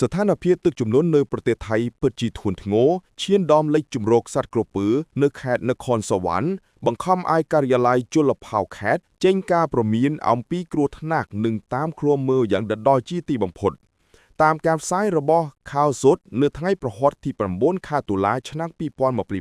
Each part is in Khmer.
ស្ថានភាពទឹកជំនន់នៅប្រទេសថៃពិតជាធ្ងន់ធ្ងរឈានដល់លិចជំរកសត្វក្រពើនៅខេត្តនគរសវណ្ណបង្ខំឲ្យការិយាល័យជលផលខេត្តចេញការព្រមានអំពីគ្រោះថ្នាក់និងតាមឃ្លាំមើលយ៉ាងដិតដល់ជាទីបំផុត តាមការផ្សាយរបស់ខោសុតនៅថ្ងៃប្រហ័តទី9ខែតុលាឆ្នាំ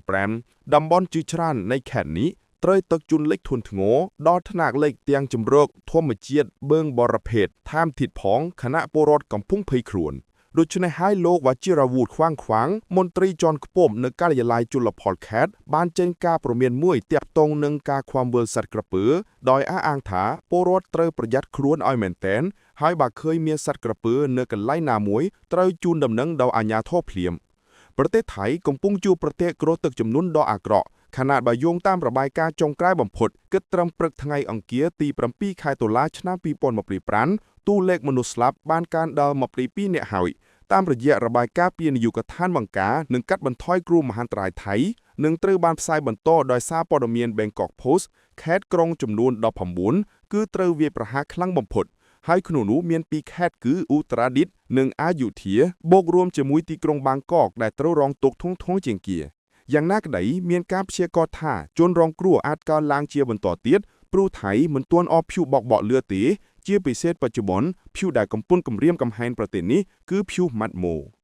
2025តំបន់ជាច្រើននៃខេត្តនេះត្រូវទឹកជន់លិចធ្ងន់ធ្ងរដល់ថ្នាក់លិចទាំងជំរកធម្មជាតិបឹងបរភេទថែមទៀតផងខណៈពលរដ្ឋកំពុងភ័យខ្លួនដូច្នេះហើយលោកវជារាវូតខ្វាងខ្វាងមន្ត្រីជាន់ខ្ពស់នៅការិយាល័យជលផលខេត្តបានចេញការព្រមានមួយទាក់ទងនឹងការឃ្លាំមើលសត្វក្រពើដោយអះអាងថាពលរដ្ឋត្រូវប្រយ័ត្នខ្លួនឲ្យមែនទែន ហើយបើឃើញមានសត្វក្រពើនៅកន្លែងណាមួយត្រូវជូនដំណឹងដល់អាជ្ញាធរភ្លាមប្រទេសថៃកំពុងជួបប្រទះគ្រោះទឹកជំនន់ដ៏អាក្រក់ខណៈបើយោងតាមរបាយការណ៍ចុងក្រោយបំផុតគិតត្រឹមព្រឹកថ្ងៃអង្គារទី7ខែតុលាឆ្នាំ2025តួលេខមនុស្សស្លាប់បានកើនដល់22នាក់ហើយតាមរយៈរបាយការណ៍ពីនាយកដ្ឋានបង្ការនិងកាត់បន្ថយគ្រោះមហន្តរាយថៃនឹងត្រូវបានផ្សាយបន្តដោយសារព័ត៌មាន Bangkok Post ខេត្តក្រុងចំនួន19គឺត្រូវវាយប្រហារខ្លាំងបំផុត ហើយក្នុងនោះមានពីរខេត្តគឺឧត្តរດິតនិងអាយុធាបូករួមជាមួយទីក្រុងបាងកកដែលត្រូវរងទុក្ខធ្ងន់ធ្ងរជាងគេយ៉ាងណាក្តីមានការព្យាករណ៍ថាជនរងគ្រោះអាចកើនឡើងជាបន្តទៀតព្រោះថៃមិនទាន់អស់ព្យុះបោកបក់លឿទេជាពិសេសបច្ចុប្បន្នព្យុះដែលកំពុងគំរាមកំហែងប្រទេសនេះគឺព្យុះម៉ាត់ម៉ូ។